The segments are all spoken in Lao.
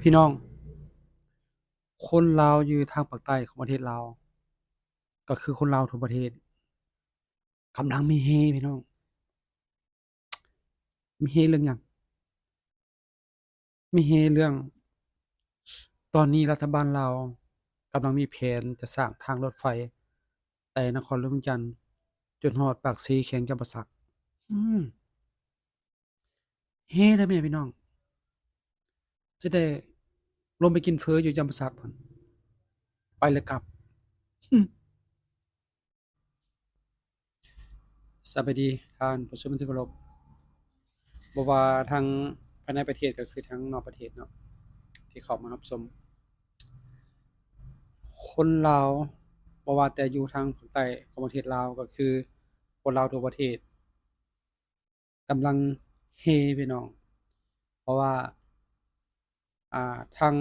ພີ່ນ້ອງ, ຄົນລາວຢູ່ທາງພາກໃຕ້ຂອງປະເທດລາວ ກໍຄືຄົນລາວທົ່ວປະເທດ ກຳລັງມີເຮພີ່ນ້ອງ. ມີເຮເລື່ອງຫຍັງ? ມີເຮເລື່ອງ ຕອນນີ້ລັດຖະບານລາວກຳລັງມີແຜນຈະສ້າງທາງລົດໄຟ ແຕ່ນະຄອນຫຼວງວຽງຈັນຈົນຮອດປາກເຊ ແຂວງຈຳປາສັກ. ອືມ ເຮເລີຍແມ່ພີ່ນ້ອງ, ຊິໄດ້ລົງໄປກິນເຝີຢູ່ຈຳປາສັກພຸ້ນ ໄປແລ້ວກັບ. ສະບາຍດີທ່ານຜູ້ຊົມທີ່ເຄົາລົບ, ບໍ່ວ່າທັງພາຍໃນປະເທດກໍຄືທັງນອກປະເທດເນາະ ທີ່ເຂົ້າມາຮັບຊົມ. ຄົນລາວ ບໍ່ວ່າແຕ່ຢູ່ທາງພາກໃຕ້ຂອງປະເທດລາວ ກໍຄືຄົນລາວທົ່ວປະເທດ ກຳລັງເຮພີ່ນ້ອງ, ເພາະວ່າ ອ່າ ທາງ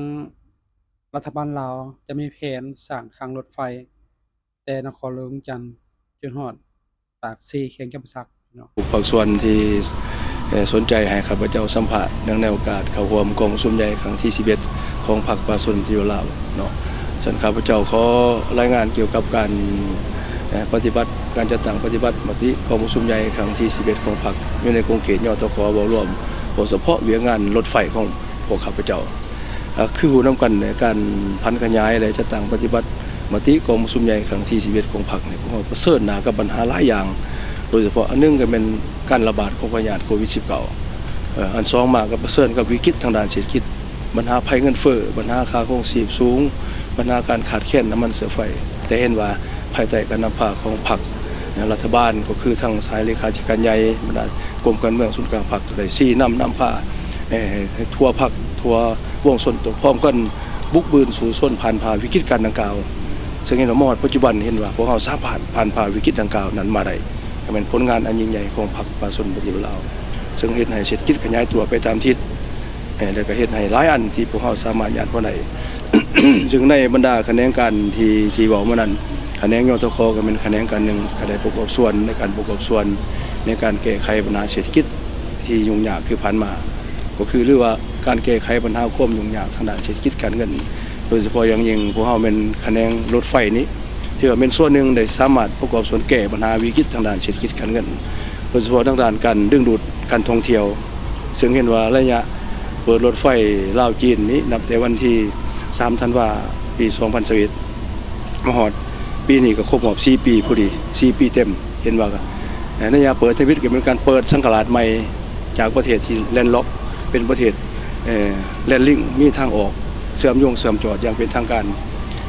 ລັດຖະບານລາວຈະມີແຜນສ້າງທາງລົດໄຟ ແຕ່ນະຄອນຫຼວງວຽງຈັນຈົນຮອດປາກເຊ ແຂວງຈຳປາສັກເນາະ. ທຸກພາກສ່ວນທີ່ ເອີ ສົນໃຈໃຫ້ຂ້າພະເຈົ້າສຳພາດ ເນື່ອງໃນໂອກາດເຂົ້າຮ່ວມກອງປະຊຸມໃຫຍ່ຄັ້ງທີສິບເອັດ ຂອງພັກປະຊາຊົນປະຕິວັດລາວເນາະ. ຊັ້ນຂ້າພະເຈົ້າຂໍລາຍງານກ່ຽວກັບການ ເອີ ປະຕິບັດ ການຈັດຕັ້ງປະຕິບັດມະຕິກອງປະຊຸມໃຫຍ່ຄັ້ງທີສິບເອັດ ຂອງພັກ ຢູ່ໃນຂົງເຂດ ຍທຂ ເວົ້າລວມ ເວົ້າສະເພາະວຽກງານລົດໄຟຂອງ ພວກຂ້າພະເຈົ້າ ເອີ ຄືຮູ້ນຳກັນ ໃນການຜັນຂະຫຍາຍ ແລະ ຈັດຕັ້ງປະຕິບັດມະຕິກອງປະຊຸມໃຫຍ່ຄັ້ງທີສິບເອັດ ຂອງພັກນີ້ ພວກເຮົາປະເຊີນໜ້າກັບບັນຫາຫຼາຍຢ່າງ, ໂດຍສະເພາະອັນໜຶ່ງກໍແມ່ນການລະບາດຂອງພະຍາດໂຄວິດສິບເກົ້າ, ເອີ ອັນສອງມາກໍປະເຊີນກັບວິກິດທາງດ້ານເສດຖະກິດ, ບັນຫາໄພເງິນເຟີ້, ບັນຫາຄ່າຄອງຊີບສູງ, ບັນຫາການຂາດແຄນນ້ຳມັນເຊື້ອໄຟ. ແຕ່ເຫັນວ່າພາຍໃຕ້ການນຳພາຂອງພັກ, ລັດຖະບານ ກໍຄືທັງສາຍເລຂາທິການໃຫຍ່, ບັນດາກົມການເມືອງສູນກາງພັກ ໄດ້ຊີ້ນຳນຳພາ ໃຫ້ ໃຫ້ທົ່ວພັກ ທົ່ວປວງຊົນ ຕ້ອງພ້ອມກັນບຸກບືນສູ້ຊົນ ຜ່ານຜ່າວິກິດການດັ່ງກ່າວ. ເຊິ່ງເຫັນວ່າມາຮອດປັດຈຸບັນ ເຫັນວ່າພວກເຮົາສາມາດຜ່ານຜ່າວິກິດດັ່ງກ່າວນັ້ນມາໄດ້, ກໍແມ່ນຜົນງານອັນຍິ່ງໃຫຍ່ຂອງພັກປະຊາຊົນປະຕິວັດລາວ, ເຊິ່ງເຮັດໃຫ້ເສດຖະກິດຂະຫຍາຍຕົວໄປຕາມທິດ ແລະ ກໍເຮັດໃຫ້ຫຼາຍອັນທີ່ພວກເຮົາສາມາດຍາດບໍ່ໄດ້. ເຊິ່ງໃນບັນດາຂະແໜງການທີ່ ທີ່ເວົ້າມານັ້ນ, ຂະແໜງ ຍທຂ ກໍແມ່ນຂະແໜງການໜຶ່ງ ກໍໄດ້ປະກອບສ່ວນໃນການປະກອບສ່ວນໃນການແກ້ໄຂບັນຫາເສດຖະກິດທີ່ຫຍຸ້ງຍາກຄືຜ່ານມາ, ກໍຄື ຫຼືວ່າການແກ້ໄຂບັນຫາຄວາມຫຍຸ້ງຍາກທາງດ້ານເສດຖະກິດການເງິນ. ໂດຍສະເພາະຢ່າງຍິ່ງ ພວກເຮົາແມ່ນຂະແໜງລົດໄຟນີ້ ຖືວ່າແມ່ນສ່ວນໜຶ່ງໄດ້ສາມາດປະກອບສ່ວນແກ້ບັນຫາວິກິດທາງດ້ານເສດຖະກິດການເງິນ, ໂດຍສະເພາະທາງດ້ານການດຶງດູດ ການທ່ອງທ່ຽວ, ເຊິ່ງເຫັນວ່າໄລຍະເປີດລົດໄຟລາວ-ຈີນນີ້ ນັບແຕ່ວັນທີສາມ ທັນວາ ປີສອງພັນຊາວເອັດ ມາຮອດປີນີ້ກໍຄົບຮອບສີ່ປີພໍດີ, ສີ່ປີເຕັມ. ເຫັນວ່າ ເອີ ໄລຍະເປີດທຳອິດກໍເປັນການເປີດສັງກະລາດໃໝ່ຈາກປະເທດທີ່ແລນລັອກ ເປັນປະເທດ ເອີ ແລນລິງ ມີທາງອອກເຊື່ອມໂຍງເຊື່ອມຈອດຢ່າງເປັນທາງການ,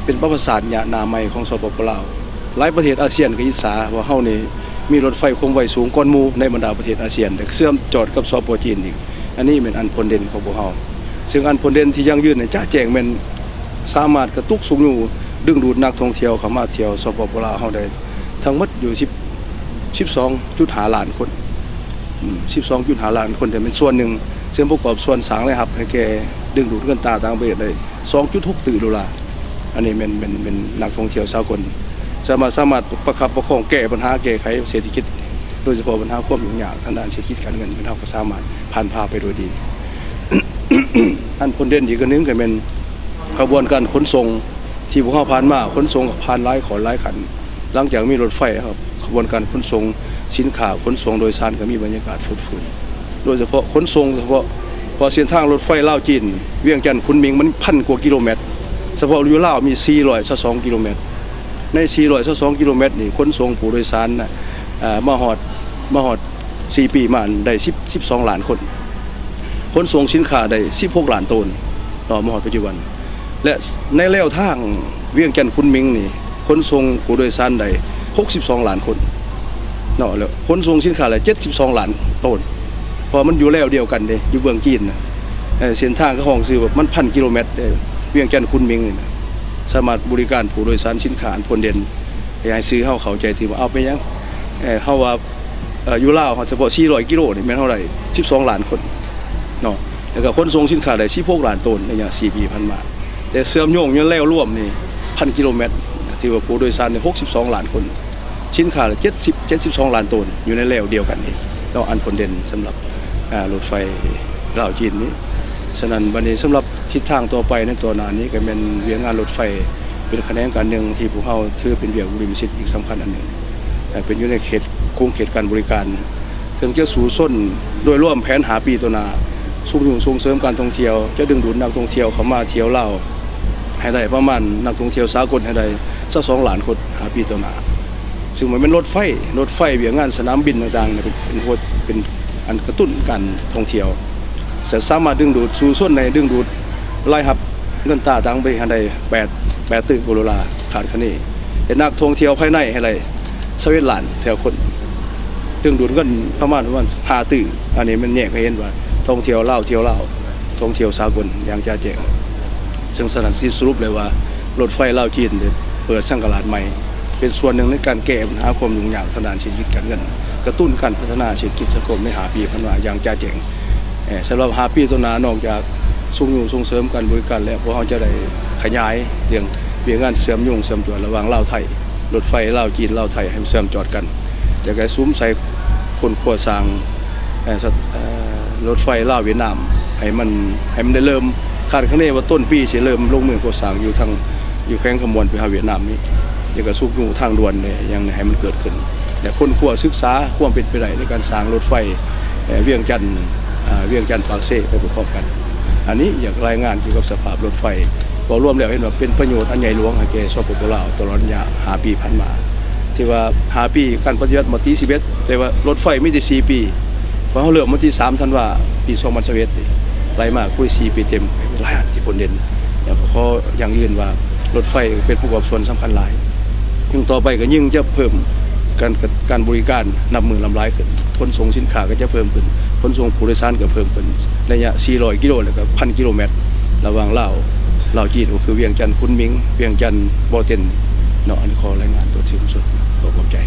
ເປັນປະຫວັດສາດຍາວໜ້າໃໝ່ຂອງ ສປປ ລາວ. ຫຼາຍປະເທດອາຊຽນກໍອິດສາວ່າເຮົານີ້ມີລົດໄຟຄວາມໄວສູງກ່ອນໝູ່ໃນບັນດາປະເທດອາຊຽນ ແລະ ເຊື່ອມຈອດກັບ ສປ ຈີນອີກ. ອັນນີ້ແມ່ນອັນພົ້ນເດັ່ນຂອງພວກເຮົາ, ເຊິ່ງອັນພົ້ນເດັ່ນທີ່ຢັ້ງຢືນໃນຈະແຈ້ງແມ່ນສາມາດກະຕຸກຊຸກຍູ້ດຶງດູດນັກທ່ອງທ່ຽວເຂົ້າມາທ່ຽວ ສປປ ລາວ ເຮົາໄດ້ທັງໝົດຢູ່ສິບ ສິບສອງຈຸດຫ້າລ້ານຄົນ, ອືມ ສິບສອງຈຸດຫ້າລ້ານຄົນ ແຕ່ແມ່ນສ່ວນໜຶ່ງ ເຊິ່ງປະກອບສ່ວນສ້າງລາຍຮັບໃຫ້ແກ່ ດຶງດູດເງິນຕາຕ່າງປະເທດໄດ້ ສອງຈຸດຫົກຕື້ໂດລາ. ອັນນີ້ແມ່ນ ແມ່ນ ແມ່ນນັກທ່ອງທ່ຽວສາກົນ ສາມາດ ສາມາດປະຄັບປະຄອງແກ້ບັນຫາແກ້ໄຂເສດຖະກິດ ໂດຍສະເພາະບັນຫາຄວາມຫຍຸ້ງຍາກທາງດ້ານເສດຖະກິດການເງິນ ແມ່ນເຮົາກໍສາມາດຜ່ານຜ່າໄປໂດຍດີ. ອັນພົ້ນເດັ່ນອີກອັນໜຶ່ງກໍແມ່ນຂະບວນການຂົນສົ່ງທີ່ພວກເຮົາຜ່ານມາ, ຂົນສົ່ງຜ່ານຫຼາຍຂອນຫຼາຍຂັ້ນ. ຫຼັງຈາກມີລົດໄຟ ຂະບວນການຂົນສົ່ງສິນຄ້າ, ຂົນສົ່ງໂດຍສານກໍມີບັນຍາກາດຟົດຟື້ນ. ໂດຍສະເພາະຂົນສົ່ງສະເພາະ ເພາະເສັ້ນທາງລົດໄຟລາວ-ຈີນ ວຽງຈັນ-ຄຸນໝິງ ມັນພັນກວ່າກິໂລແມັດ, ສະເພາະຢູ່ລາວມີສີ່ຮ້ອຍຊາວສອງກິໂລແມັດ. ໃນສີ່ຮ້ອຍຊາວສອງກິໂລແມັດນີ້ ຂົນສົ່ງຜູ້ໂດຍສານນະ ເອີ ມາຮອດ ມາຮອດສີ່ປີມາໄດ້ສິບ ສິບສອງລ້ານຄົນ, ຂົນສົ່ງສິນຄ້າໄດ້ສິບຫົກລ້ານໂຕນເນາະ ມາຮອດປັດຈຸບັນ. ແລະ ໃນແລວທາງວຽງຈັນ-ຂຸນໝິງນີ້ ຂົນສົ່ງຜູ້ໂດຍສານໄດ້ຫົກສິບສອງລ້ານຄົນເນາະ, ແລ້ວຂົນສົ່ງສິນຄ້າໄດ້ເຈັດສິບສອງລ້ານໂຕນ, ເພາະວ່າມັນຢູ່ແລວດຽວກັນເດ້ ຢູ່ເບື້ອງຈີນນະ. ເອີ ເສັ້ນທາງເຂົາຮ້ອງຊື່ວ່າມັນພັນກິໂລແມັດເດ້ ວຽງຈັນ-ຂຸນໝິງນີ້ນະ, ສາມາດບໍລິການຜູ້ໂດຍສານສິນຄ້າອັນພົ້ນເດັ່ນ. ໃຫ້ ໃຫ້ສື່ເຮົາເຂົ້າໃຈຖືກວ່າ ເອົາ ເປັນຫຍັງ ເອີ ເຮົາວ່າ ເອີ ຢູ່ລາວເຮົາສະເພາະສີ່ຮ້ອຍກິໂລນີ້ແມ່ນເຮົາໄດ້ສິບສອງລ້ານຄົນເນາະ, ແລ້ວກໍຂົນສົ່ງສິນຄ້າໄດ້ສິບຫົກລ້ານໂຕນໃນໄລຍະສີ່ປີຜ່ານມາ. ແຕ່ເຊື່ອມໂຍງຢູ່ແລວລວມນີ້ພັນກິໂລແມັດ ຖືວ່າຜູ້ໂດຍສານນີ້ຫົກສິບສອງລ້ານຄົນ, ສິນຄ້າເຈັດສິບ ເຈັດສິບສອງລ້ານໂຕນ ຢູ່ໃນແລວດຽວກັນນີ້ເນາະ. ອັນພົ້ນເດັ່ນສຳລັບ ອາ ລົດໄຟລາວ-ຈີນນີ້. ສະນັ້ນ ບັດນີ້ສຳລັບ ທິດທາງຕໍ່ໄປໃນຕໍ່ໜ້ານີ້ກໍແມ່ນວຽກງານລົດໄຟ ເປັນຂະແໜງການໜຶ່ງທີ່ພວກເຮົາຖືເປັນວຽກບຸລິມະສິດອີກສຳຄັນອັນໜຶ່ງ ເອີ ເປັນຢູ່ໃນເຂດ ຂົງເຂດການບໍລິການ ເຊິ່ງຈະສູ້ຊົນໂດຍລວມແຜນຫ້າປີຕໍ່ໜ້າ ຊຸກຍູ້ສົ່ງເສີມການທ່ອງທ່ຽວ ຈະດຶງດູດນັກທ່ອງທ່ຽວເຂົ້າມາທ່ຽວລາວໃຫ້ໄດ້ປະມານ ນັກທ່ອງທ່ຽວສາກົນໃຫ້ໄດ້ຊາວສອງລ້ານຄົນ ຫ້າປີຕໍ່ໜ້າ ຊຶ່ງມັນແມ່ນລົດໄຟ ລົດໄຟ ວຽກງານສະໜາມບິນຕ່າງໆ ເປັນ ເປັນຫົວ ເປັນອັນກະຕຸ້ນການທ່ອງທ່ຽວ ສະ ສາມາດດຶງດູດ ສູ້ຊົນໃຫ້ດຶງດູດລາຍຮັບເງິນຕາຕ່າງປະເທດໃຫ້ໄດ້ແປດ ແປດຕື້ກວ່າໂດລາ ຄາດຄະເນ ແລະ ນັກທ່ອງທ່ຽວພາຍໃນໃຫ້ໄດ້ຊາວເອັດລ້ານແຕ່ລະຄົນ ດຶງດູດເງິນປະມານ ປະມານຫ້າຕື້ ອັນນີ້ມັນແຍກໃຫ້ເຫັນວ່າທ່ອງທ່ຽວລາວ ທ່ຽວລາວ ທ່ອງທ່ຽວສາກົນຢ່າງຈະແຈ້ງ. ເຊິ່ງສະນັ້ນຊິສະຫຼຸບໄດ້ວ່າ ລົດໄຟລາວຈີນໄດ້ເປີດສັງກະລາດໃໝ່ ເປັນສ່ວນໜຶ່ງໃນການແກ້ບັນຫາຄວາມຫຍຸ້ງຍາກທາງດ້ານເສດຖະກິດການເງິນ ກະຕຸ້ນການພັດທະນາເສດຖະກິດສັງຄົມໃນຫ້າປີຜ່ານມາຢ່າງຈະແຈ້ງ. ເອີ ສຳລັບຫ້າປີຕໍ່ໜ້າ ນອກຈາກຊຸກຍູ້ສົ່ງເສີມການບໍລິການແລ້ວ ພວກເຮົາຈະໄດ້ຂະຫຍາຍເລື່ອງວຽກງານເຊື່ອມໂຍງເຊື່ອມຈອດລະຫວ່າງລາວ-ໄທ ລົດໄຟລາວ-ຈີນ ລາວ-ໄທ ໃຫ້ເຊື່ອມຈອດກັນ ແລ້ວກໍສຸມໃສ່ຄົ້ນຄວ້າສ້າງ ເອີ ເອີ ລົດໄຟລາວຫວຽດນາມ ໃຫ້ມັນ ໃຫ້ມັນໄດ້ເລີ່ມ ຄາດຄະເນວ່າຕົ້ນປີຊິເລີ່ມລົງມືກໍ່ສ້າງຢູ່ທາງ ຢູ່ແຂວງຄຳມ່ວນໄປຫາຫວຽດນາມນີ້ ແລ້ວກໍຊຸກຍູ້ທາງດ່ວນ ແລະ ຫຍັງໃຫ້ມັນເກີດຂຶ້ນ ແລະ ຄົ້ນຄວ້າສຶກສາຄວາມເປັນໄປໄດ້ໃນການສ້າງລົດໄຟ ເອີ ວຽງຈັນ ອາ ວຽງຈັນ-ປາກເຊໄປພ້ອມໆກັນ. ອັນນີ້ຢາກລາຍງານກ່ຽວກັບສະພາບລົດໄຟ ເວົ້າລວມແລ້ວເຫັນວ່າເປັນປະໂຫຍດອັນໃຫຍ່ຫຼວງໃຫ້ແກ່ ສປປ ລາວ ຕະຫຼອດໄລຍະຫ້າປີຜ່ານມາ ທີ່ວ່າຫ້າປີການປະຕິບັດມະຕິສິບເອັດ ແຕ່ວ່າລົດໄຟມີແຕ່ສີ່ປີ ເພາະເຮົາເລີ່ມວັນທີສາມທັນວາປີສອງພັນຊາວເອັດ ໄລ່ມາຄຸຍສີ່ປີເຕັມ ຫຼາຍອັນທີ່ພົ້ນເດັ່ນ ແລ້ວກໍຂໍຢັ້ງຢືນວ່າລົດໄຟເປັນປະກອບສ່ວນສຳຄັນຫຼາຍ ຍິ່ງຕໍ່ໄປກໍຍິ່ງຈະເພີ່ມການ ການບໍລິການນັບມື້ລ້ຳຫຼາຍຂຶ້ນ ຂົນສົ່ງສິນຄ້າກໍຈະເພີ່ມຂຶ້ນ ຂົນສົ່ງຜູ້ໂດຍສານກໍເພີ່ມຂຶ້ນ ໄລຍະສີ່ຮ້ອຍກິໂລ ແລ້ວກໍພັນກິໂລແມັດ ລະຫວ່າງລາວ ລາວ-ຈີນ ກໍຄືວຽງຈັນ-ຄຸນໝິງ ວຽງຈັນ-ບໍ່ເຕັນເນາະ. ອັນນີ້ຂໍລາຍງານຕົວທີ່ສຸດ ຂໍຂອບໃຈ.